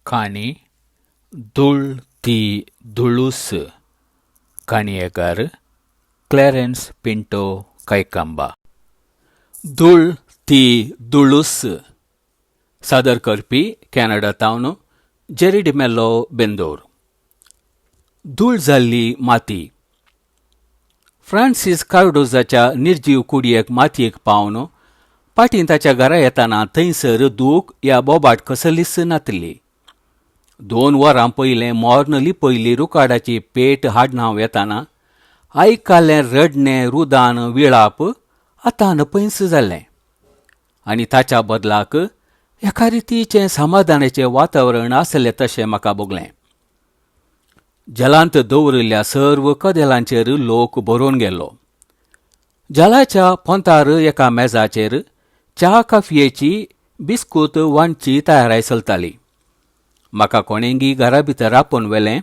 काणी धूळ ती धुळूस. काणयेकार क्लॅरन्स पिंटो कैकांबा. धूळ ती धुळूस. सादर करपी कॅनडा तावन जेरी डिमेलो बेंदोर. धूळ जाल्ली माती. फ्रांसीस कार्डोजाच्या निर्जीव कुडयेक मातयेक पावन पाटीं ताच्या घरा येताना थंयसर दूख या बोबाट कसलीच नातली. 2 वरां पयलें मॉर्न लिपयली रुकाडाची पेट हाडनाव येताना आयकालें रडणें रुदान विळाप आतां नपयंच जाल्लें आनी ताच्या बदलाक एका रितीचें समाधानाचें वातावरण आसलें तशें म्हाका भोगलें. जलांत दवरिल्ल्या सर्व कदेलांचेर लोक भरून गेल्लो. जलाच्या पोंतार एका मेजाचेर च्या काफयेची बिस्कूत वांटची तयाराय चलताली. म्हाका कोणेंगी घरा भितर आपोवन व्हेलें.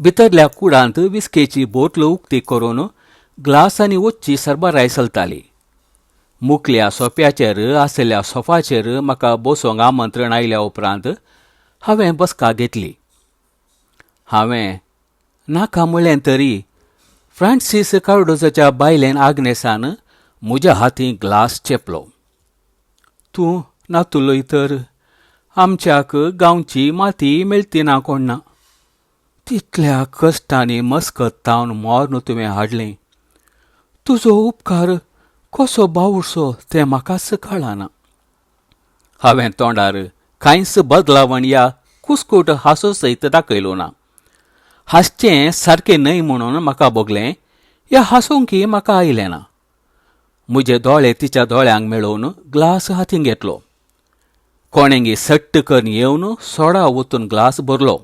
भितरल्या कुडांत विस्केची बोटल उक्ती करून ग्लास आनी वच्ची सरबराय चलताली. मुकल्या सोप्याचेर आशिल्ल्या सोफाचेर म्हाका बसोंक आमंत्रण आयल्या उपरांत हांवें बसका घेतली. हांवें नाका म्हळें तरी फ्रांसीस कार्डोजाच्या बायलेन आग्नेसान म्हज्या हातीं ग्लास चेपलो. तूं नातुलोय तर आमच्याक गांवची माती मेळती ना कोण ना. तितल्या कश्टांनी मस्कत तावन मोर्न तुवें हाडलें. तुजो उपकार कसो बावुरचो तें म्हाकाच कळना. हांवें तोंडार कांयच बदलावण या कुस्कूट हांसो सयत दाखयलो ना. हांसचें सारकें न्हय म्हणून म्हाका भोगलें या हांसूंकी म्हाका आयलें ना. म्हजे दोळे तिच्या दोळ्यांक मेळोवन ग्लास हातीं घेतलो. कोणेंगी सट्ट करून येवन सोडा ओतून ग्लास भरलो.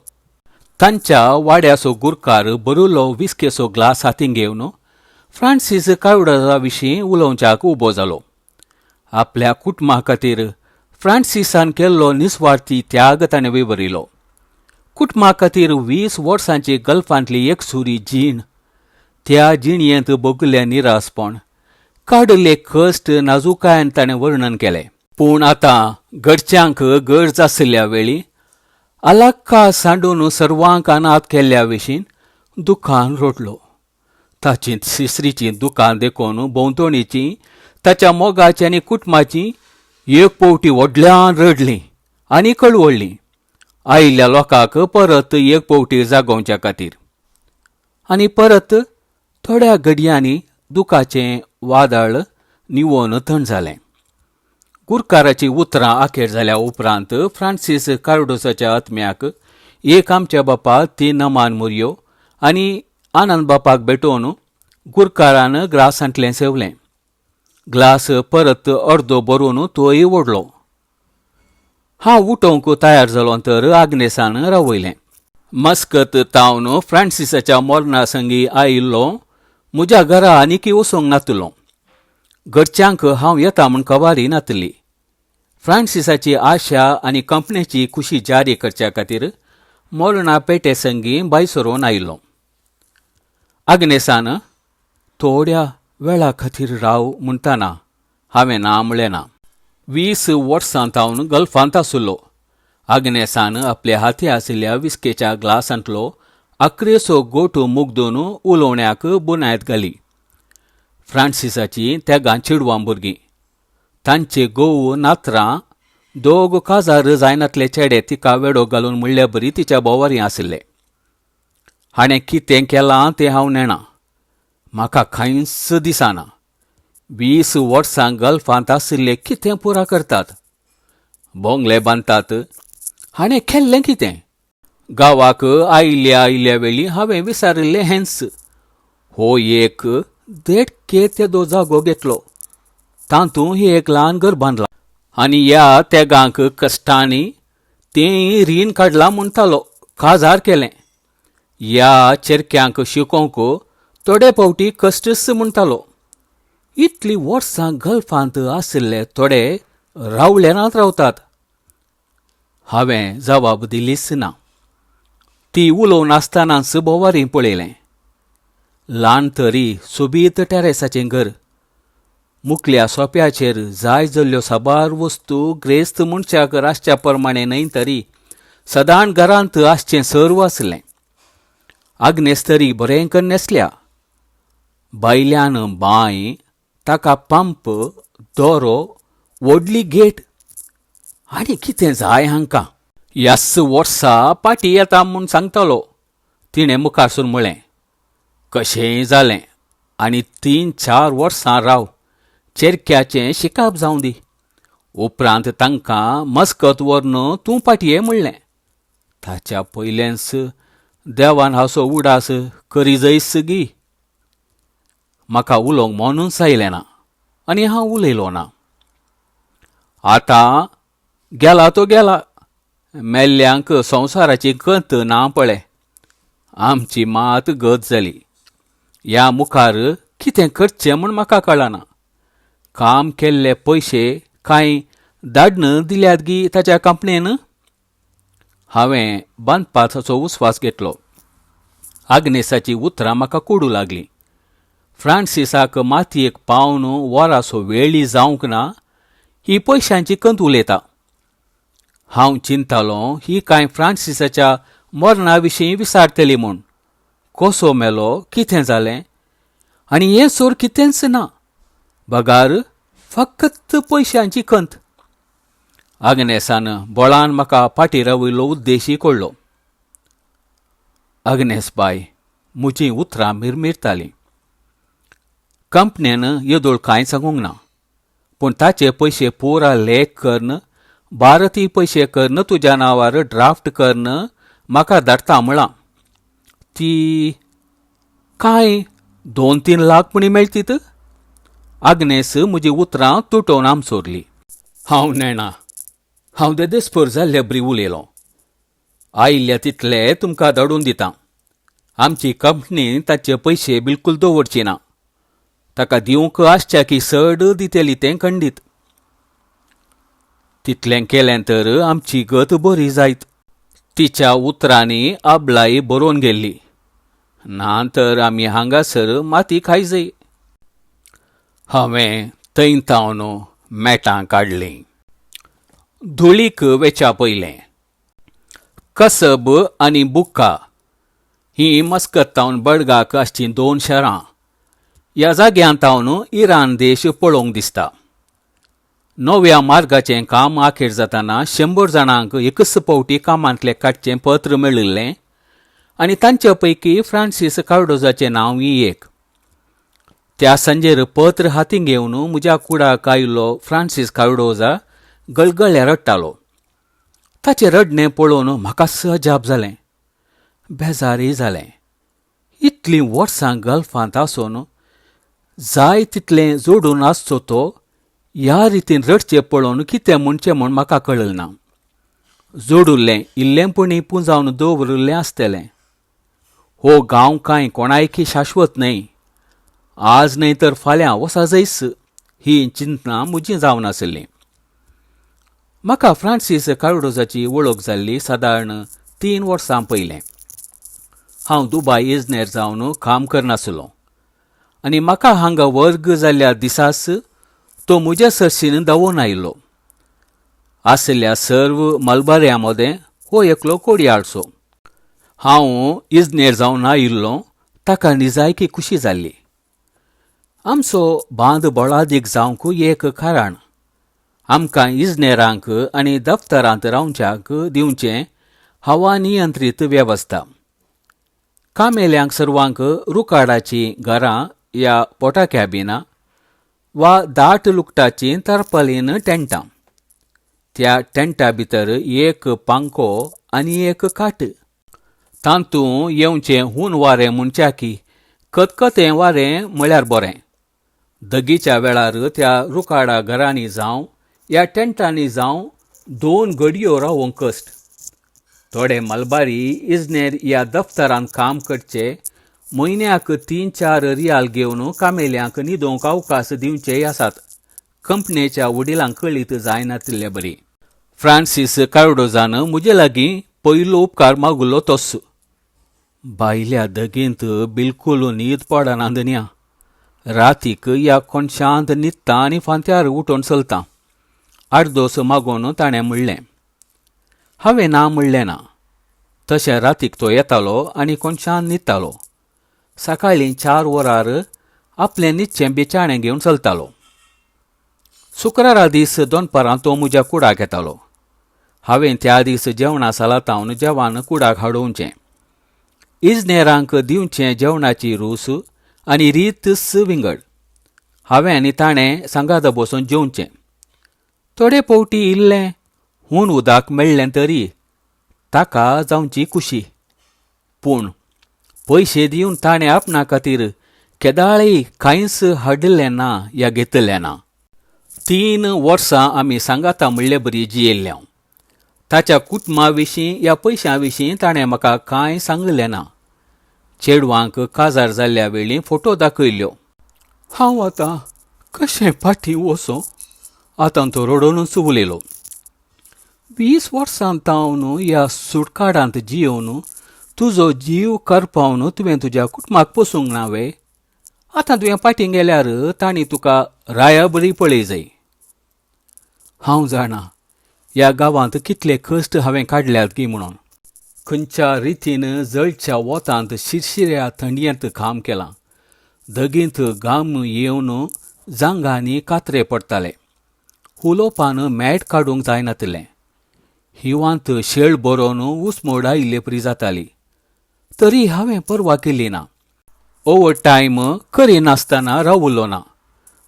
तांच्या वाड्याचो गुरकार भरिल्लो विस्केचो ग्लास हातीं घेवन फ्रांसीस कार्डोजा विशीं उलोवच्याक उबो जालो. आपल्या कुटुंबा खातीर फ्रांसिसान केल्लो निस्वार्थी त्याग ताणें विवरिलो. कुटुंबा खातीर 20 वर्सांची गल्फांतली एकसुरी जीण, त्या जिणयेंत भोगल्लें निरासपण, काडिल्ले कश्ट नाजुकायेन ताणें वर्णन केलें. पूण आतां घरच्यांक गरज आशिल्ल्या वेळी आलाक्का सांडून सर्वांक अनाथ केल्ल्या विशीं दुखान रडलो. ताची सिसरीचीं दुकां देखून भोंवतणीचीं ताच्या मोगाची आनी कुटुंबाची एक पवटी व्हडल्यान रडलीं आनी कळवळ्ळीं आयिल्ल्या लोकांक परत एक पवटी जागोवच्या खातीर. आनी परत थोड्या घडयांनी दुखाचें वादळ निवोन थंड जालें. गुरकाराचीं उतरां आखेर जाल्या उपरांत फ्रांसीस कार्डोसाच्या आत्म्याक एक आमच्या बापा 3 नमान मुरयो आनी आनंद बापाक भेटोवन गुरकारान ग्लासांतलें सेवलें. ग्लास परत अर्दो भरून तोय ओडलो. हांव उठोवंक तयार जालो तर आग्नेसान रावयलें. मस्कत तावन फ्रांसिसाच्या मरणा संगी आयिल्लो म्हज्या घरा आनीकी वचूंक नातलो. घरच्यांक हांव येता म्हूण खबरय नातली. फ्रांसिसाची आशा आनी कंपनीची खुशी जारी करच्या खातीर मरणा पेटे संगी भायर सरून आयिल्लो. आग्नेसान थोड्या वेळा खातीर राव म्हणटाना हांवें ना म्हळें ना. 20 वर्सां तावन गल्फांत आशिल्लो. आग्नेसान आपल्या हाती आशिल्ल्या विस्केच्या ग्लासांतलो आक्रेचो गोटू मुगदून उलोवण्याक बुनायत घाली. फ्रांसिसाची तेगां चेडवां भुरगीं, तांचे घोव नातरां दोग काजार जायनातले चेडे तिका वेडो घालून म्हणल्या बरी तिच्या बोवारी आशिल्ले. हाणें कितें केलां तें हांव नेणा. म्हाका कांयच दिसना. 20 वर्सां गल्फांत आशिल्ले कितें पुरा करतात, बोंगले बांदतात. हाणें केल्लें कितें? गांवाक आयिल्ल्या आयिल्ल्या वेळी हांवें विचारिल्लें हेंच. हो एक देडके तेदो जागो घेतलो. तातूंत एक ल्हान घर बांदलां आनी ह्या तेगांक कश्टांनी तें रीण काडलां म्हणटालो काजार केलें. ह्या चेरक्यांक शिकोवंक थोडे फावटी कश्टच म्हणटालो. इतलीं वर्सां गल्फांत आशिल्ले थोडे रावलेनात रावतात. हांवें जबाब दिलीच ना. ती उलोवन आसतनाच भोंवारी पळयलें. ल्हान तरी सोबीत टेरेसाचें घर. मुकल्या सोप्याचेर जाय जाल्ल्यो साबार वस्तू ग्रेस्त मनशाक रासच्या प्रमाणे न्हय तरी सदांच घरांत आसचें सर्व आसलें. आग्नेस तरी बरें कन्न न्हेसल्या. भायल्यान बांय, ताका पंप, दोरो, व्हडली गेट आनी कितें जाय हांकां. ह्याच वर्सा पाटी येता म्हूण सांगतालो, तिणें मुखारसून म्हळें. कशेंय जालें आनी तीन चार वर्सां राव, चेरक्याचें शिकाप जावं दी. उपरांत तांकां मस्कत व्हरून तूं पाटये म्हणलें. ताच्या पयलेंच देवान हासो उडास करी जयस गी. म्हाका उलोवंक मनूच आयलें ना आनी हांव उलयलो ना. आतां गेला तो गेला. मेल्ल्यांक संवसाराची गत ना पळय. आमची मात गत जाली. ह्या मुखार कितें करचें म्हूण म्हाका कळना. काम केल्ले पयशे कांय धाडन दिल्यात गी ताच्या कंपनेन. हांवें बांदपाचो उस्वास घेतलो. आग्नेसाची उतरां म्हाका कोडू लागलीं. फ्रांसिसाक मातयेक पावन वरासो वेळी जावंक ना, ही पयशांची कंत उलयता. हांव चिंतालों ही कांय फ्रांसिसाच्या मरणा विशीं विचारतली म्हूण. कसो मेलो, कितें जालें आनी हें सोर कितेंच ना, बगार फकत पयशांची कंत. आग्नेसान बळान म्हाका फाटीं रावयल्लो उद्देशी कळ्ळो. आग्नेस बाय म्हजीं उतरां मिरमिरतालीं. कंपनेन येदोळ कांय सांगूंक ना, पूण ताचे पयशे पुरा लेख करून भारतीय पयशे करून तुज्या नांवार ड्राफ्ट करून म्हाका धाडटा म्हळां. ती कांय 2-3 लाख पुणी मेळतीत. आग्नेस म्हजी उतरां तुटोवन आमसोरली. हांव नेणा, हांव देदेस्पर जाल्ले बरी उलयलों. आयिल्ल्या तितले तुमकां धाडून दितां. आमची कंपनी ताचे पयशे बिलकूल दवरची ना. ताका दिवंक आसच्या की चड दितली तें खंडीत. तितलें केलें तर आमची गत बरी जायत. तिच्या उतरांनी आबलाई बरोवन गेल्ली. ना तर आमी हांगासर माती खायजय. हांवें थंय तावन मेटां काडलीं. धुळीक वेच्या पयलें कसब आनी बुक्का हीं मस्कत तावन बडगाक आसचीं 2 शारां. ह्या जाग्यां तावन इराण देश पळोवंक दिसता. नव्या मार्गाचें काम आखेर जातना 100 जाणांक एकच फावटी कामांतलें काडचें पत्र मेळिल्लें आनी तांचे पैकी फ्रांसीस कार्डोजाचें नांवूय एक. त्या सांजेर पत्र हातीं घेवन म्हज्या कुडाक आयिल्लो फ्रांसीस कार्डोजा गळगळ्या रडटालो. ताचें रडणें पळोवन म्हाका अजाप जालें, बेजारय जालें. इतलीं वर्सां गल्फांत आसून जाय तितलें जोडून आसचो तो ह्या रितीन रडचें पळोवन कितें म्हणचें म्हूण म्हाका कळ्ळें ना. जोडुल्लें इल्लें पुणी पुंजावन दवरिल्लें आसतलें. हो गांव कांय कोणायकी शाश्वत न्हय, आज न्हय तर फाल्यां वसा जैस ही चिंतना म्हजी जावन आशिल्ली. म्हाका फ्रांसीस कार्डोजाची वळख जाल्ली सादारण 3 वर्सां पयलें. हांव दुबाय इजनेर जावन काम करनासलो आनी म्हाका हांगा वर्ग जाल्ल्या दिसाच तो म्हज्या सरशीन धांवून आयिल्लो. आशिल्ल्या सर्व मलबाऱ्यां मदें हो एकलो कोडयाळचो. हांव इजनेर जावन आयिल्लो ताका निजायकी खुशी जाल्ली. आमचो बांद बळादीक जावंक एक कारण आमकां इजनेरांक आनी दफ्तरांत रावच्यांक दिवचें हवा नियंत्रीत वेवस्था. कामेल्यांक सर्वांक रुकाडाचीं घरां या पोटा कॅबिनां वा दाट लुकटाचीं तरपालीन टेंटां. त्या टेंटा भितर एक पांखो आनी एक खाट. तातूंत येवचें हून वारें म्हणच्या की खतखतें वारें म्हळ्यार बरें. दगीच्या वेळार त्या रुकाडा घरांनी जावं ह्या टेंटांनी जावं 2 घडयो रावोंक कश्ट. थोडे मलबारी इजनेर ह्या दफ्तरांत काम करचे म्हयन्याक 3-4 रियाल घेवन कामेल्यांक न्हिदोवंक अवकाश दिवचेय आसात. कंपनेच्या वडिलांक कळीत जायनातिल्ले बरी. फ्रांसीस कार्डोजान म्हजे लागीं पयलो उपकार मागुल्लो तोच. भायल्या दगींत बिलकूल न्हीद पडना धनया. रातीक ह्या कोनशांत न्हिदता आनी फांत्यार उठोवन चलता. आडदोस मागोवन ताणें म्हणलें. हांवें ना म्हणलें ना. तशें रातीक तो येतालो आनी कोनशान न्हिदतालो. सकाळीं 4 वरार आपलें न्हिदचें बिछाणें घेवन चलतालो. शुक्रारा दीस दनपारां तो म्हज्या कुडाक येतालो. हांवें त्या दीस जेवणा सालातावन जेवण कुडाक हाडोवचें. इजनेरांक दिवचें जेवणाची रूच आनी रीतच विंगड. हांवें आनी ताणें सांगाता बसून जेवचें. थोडे फावटी इल्लें हून उदक मेळ्ळें तरी ताका जावची खुशी. पूण पयशे दिवन ताणें आपणा खातीर केदाळय कांयच हाडिल्लें ना या घेतिल्लें ना. 3 वर्सां आमी सांगाता म्हणले बरी जियेल्ले. ताच्या कुटुंबा विशीं या पयशां विशीं ताणें म्हाका कांय सांगलें ना. चेडवांक काजार जाल्ल्या वेळी फोटो दाखयल्ल्यो. हांव आतां कशें फाटीं वचों? आतां तो रडोनूच उलयलो. 20 वर्सां तावन ह्या सुटकाडांत जियोवन तुजो जीव करपावन तुवें तुज्या कुटुंबाक पोसूंक ना वे? आतां तुवें फाटीं गेल्यार तांणी तुका राया बरी पळय जाय. हांव जाणा ह्या गांवांत कितले कश्ट हांवें काडल्यात गी म्हणून. खंयच्या रितीन जळच्या वोतांत शिरशिऱ्या थंडयेंत काम केलां. दगींत घाम येवन जांगांनी कात्रे पडटाले. उलोवपान मॅट काडूंक जायनातिल्लें. हिवांत शेळ बरोवन उस्मोड आयिल्ले परी जाताली. तरी हांवें पर्वा केली ना. ओवर टायम करिनासतना रावलो ना.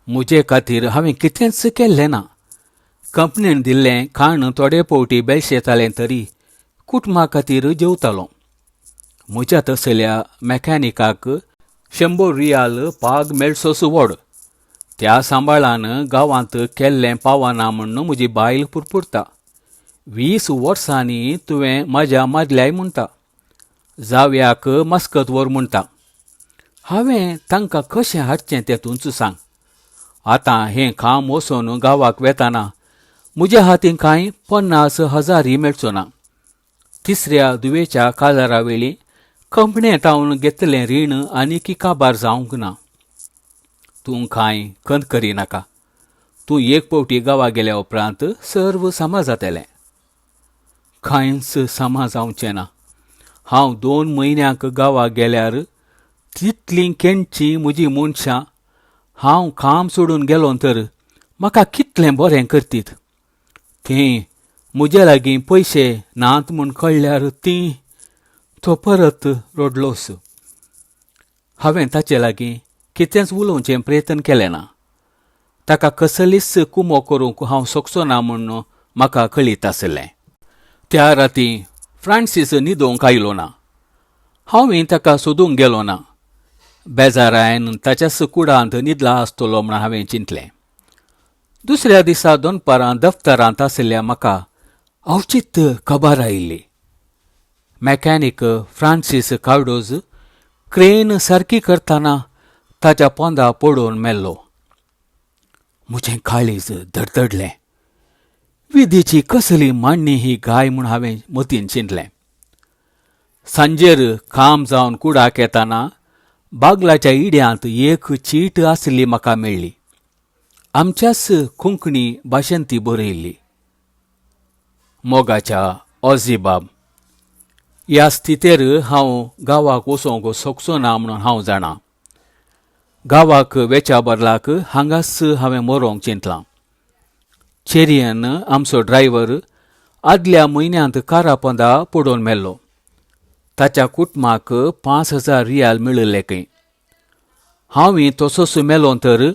म्हजे खातीर हांवें कितेंच केल्लें ना. कंपनीन दिल्लें खाण थोडे फावटी बेळशेतालें तरी कुटुंबा खातीर जेवतालो. म्हज्या तसल्या मॅकॅनिकाक 100 रियाल पाग मेळचोच व्हड. त्या सांबाळान गांवांत केल्लें पावना म्हूण म्हजी बायल पुरपुरता. 20 वर्सांनी तुवें म्हज्या मादल्याय म्हणटा. जाव्याक मस्कत व्हर म्हणटा. हांवें तांकां कशें हाडचें तें तूंच सांग. आतां हें काम वचून गांवाक वेताना म्हज्या हातीन कांय 50,000 मेळचो ना. तिसऱ्या दुवेच्या काजारा वेळी कंपणेंत हांव घेतलें रीण आनीक काबार जावंक ना. तूं कांय खंत करिनाका. तूं एक फावटी गांवा गेल्या उपरांत सर्व समा जातलें. कांयच समा जावचें ना. हांव 2 म्हयन्यांक गांवा गेल्यार तितलीं केणचीं म्हजीं मनशां. हांव काम सोडून गेलो तर म्हाका कितलें बरें करतीत. तीं म्हजे लागीं पयशे नात म्हूण कळ्ळ्यार तीं. तो परत रडलोस. हांवें ताचे लागीं कितेंच उलोवचें प्रयत्न केलें ना. ताका कसलीच कुमो करूंक हांव शकचो ना म्हूण म्हाका कळीत आशिल्लें. त्या राती फ्रांसीस न्हिदोवंक आयलो ना. हांवूय ताका सोदूंक गेलो ना. बेजारायन ताच्याच कुडांत न्हिदला आसतलो म्हूण हांवें चिंतलें. दुसऱ्या दिसा दनपारां दफ्तरांत आशिल्ल्या म्हाका अवचीत खबर आयिल्ली. मॅकॅनीक फ्रांसीस कार्डोज क्रेन सारकी करतना ताच्या पोंदा पडून मेल्लो. म्हजें काळीज धडधडलें. विधीची कसली मांडणी ही गाय म्हूण हांवें मतीन चिंतलें. सांजेर काम जावन कुडाक येताना बागलाच्या इड्यांत एक चीट आसली म्हाका मेळ्ळी. आमच्याच कोंकणी भाशेन ती बरयल्ली. मोगाच्या ऑजीबाब, ह्या स्थितेर हांव गांवाक वचोंक शकचो ना म्हणून हांव जाणा. गांवाक वेच्या बदलाक हांगाच हांवें मरोंक चिंतलां. चेरियन आमचो ड्रायव्हर आदल्या म्हयन्यांत कारापोंदा पडोवन मेल्लो. ताच्या कुटुंबाक 5,000 रियाल मेळिल्ले खंय. हांवूय तसोच मेलो तर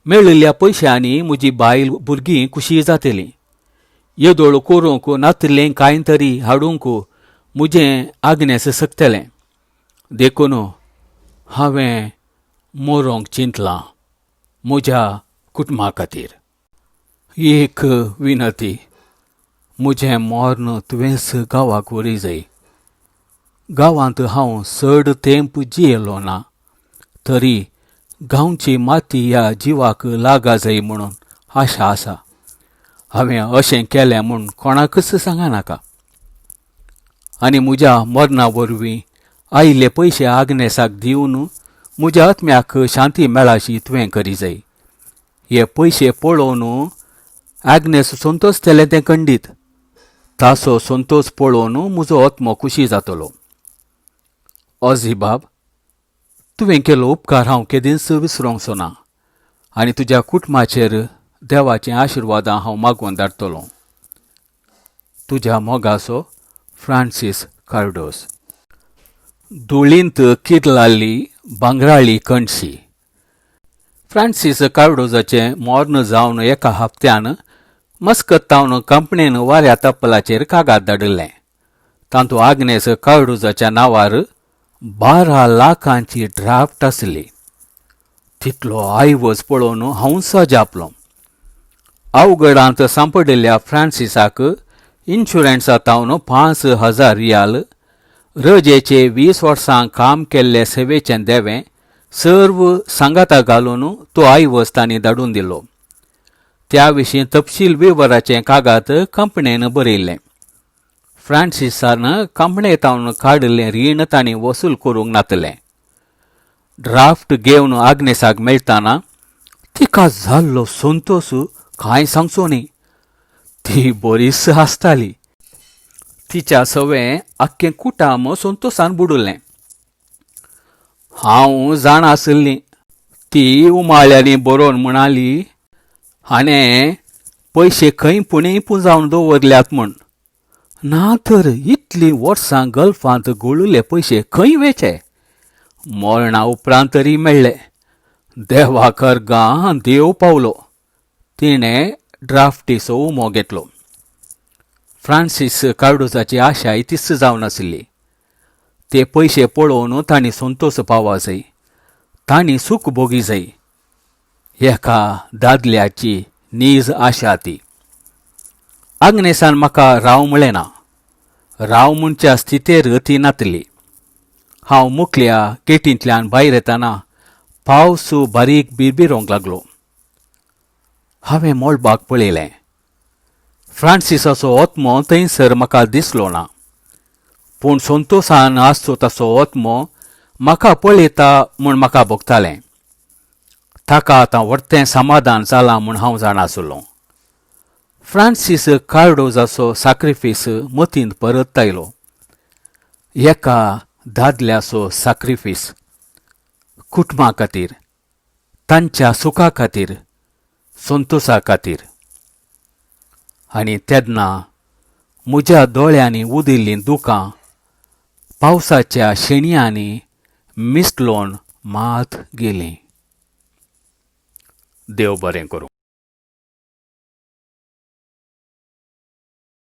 मेळिल्ल्या पयशांनी म्हजी बायल भुरगीं खुशी जातलीं. येदोळ करूंक नातिल्लें कांय तरी हाडूंक म्हजें आग्नेस शकतलें. देखून हांवें मरोंक चिंतलां म्हज्या कुटुंबा खातीर. एक विनती, म्हजें मर्ण तुवेंच गांवाक व्हरी जाय. गांवांत हांव चड तेंप जियेलो ना तरी गांवची माती ह्या जिवाक लागा जाय म्हणून आशा आसा. हांवें अशें केलें म्हूण कोणाकच सांगनाका. आनी म्हज्या मरणा वरवीं आयिल्ले पयशे आग्नेसाक दिवन म्हज्या आत्म्याक शांती मेळाशी तुवें करी जाय. हे पयशे पळोवन आग्नेस संतोशतलें तें खंडीत. ताचो संतोस पळोवन म्हजो आत्मो खुशी जातलो. ऑझीबाब, तुवें केलो उपकार हांव केदींच विसरोंक ना आनी तुज्या कुटुंबाचेर देवाचीं आशिर्वादां हांव मागून धाडटलो. तुज्या मोगाचो फ्रांसीस कार्डोस. धुळींत किरलाल्ली भांगराळी कणशी. फ्रांसीस कार्डोजाचें मर्ण जावन एका हप्त्यान मस्कत कंपनीन वाऱ्या तपलाचेर कागाद धाडिल्लें. तातूंत आग्नेस कार्डोजाच्या नांवार 12 लाखांची ड्राफ्ट आसली. तितलो आयवज पळोवन हांव अजापलो. अवघडांत सांपडिल्ल्या फ्रांसिसाक इन्शुरन्सा 5000 रियाल, रजेचे 20 वर्सां काम केल्ले सेवेचें देवें सर्व सांगाता घालून तो आयवज तांणी धाडून दिलो. त्या विशीं तपशील विवराचें कागाद कंपनीन बरयल्लें. फ्रांसिसान कंपनेतावन काडिल्लें रीण तांणी वसूल करूंक नातलें. ड्राफ्ट घेवन आग्नेसाक मेळटाना तिका जाल्लो संतोस कांय सांगचो न्ही. ती बरीच हांसताली. तिच्या सवें आख्खें कुटाम संतोसान बुडुल्लें. हांव जाणा आशिल्ली. ती उमाळ्यांनी बरोवन म्हणाली, हाणें पयशे खंय पुणें पुंजावन दवरल्यात म्हूण. ना तर इतलीं वर्सां गल्फांत गळुल्ले पयशे खंय वेचे? मरणा उपरांत तरी मेळ्ळे. देवा कर्गां देव पावलो. तिणें ड्राफ्टीचो उमो घेतलो. फ्रांसीस कार्डोजाची आशाय तीच जावन आशिल्ली. ते पयशे पळोवन तांणी संतोस पावा जाय, तांणी सूख भोगी जाय. एका दादल्याची नीज आशा ती. आग्नेसान म्हाका राव म्हळें ना. राव म्हणच्या स्थितेर ती नातली. हांव मुखल्या गेटींतल्यान भायर येतना पावस बारीक बिरबिरोंक लागलो. हांवें मळबाक पळयलें. फ्रांसिसाचो आत्मो थंयसर म्हाका दिसलो ना, पूण संतोसान आसचो ताचो आत्मो म्हाका पळयता म्हूण म्हाका भोगतालें. ताका आतां व्हडतें समाधान जालां म्हूण हांव जाणा आसलों. फ्रांसीस कार्डोजाचो साक्रिफीस मतींत परत आयलो. एका दादल्याचो साक्रिफीस, कुटुंबा खातीर, तांच्या सुखा खातीर, संतोसा खातीर. आनी तेन्ना म्हज्या दोळ्यांनी उदिल्लीं दुकां पावसाच्या शेणयांनी मिसळोन मात गेलीं. देव बरें करूं.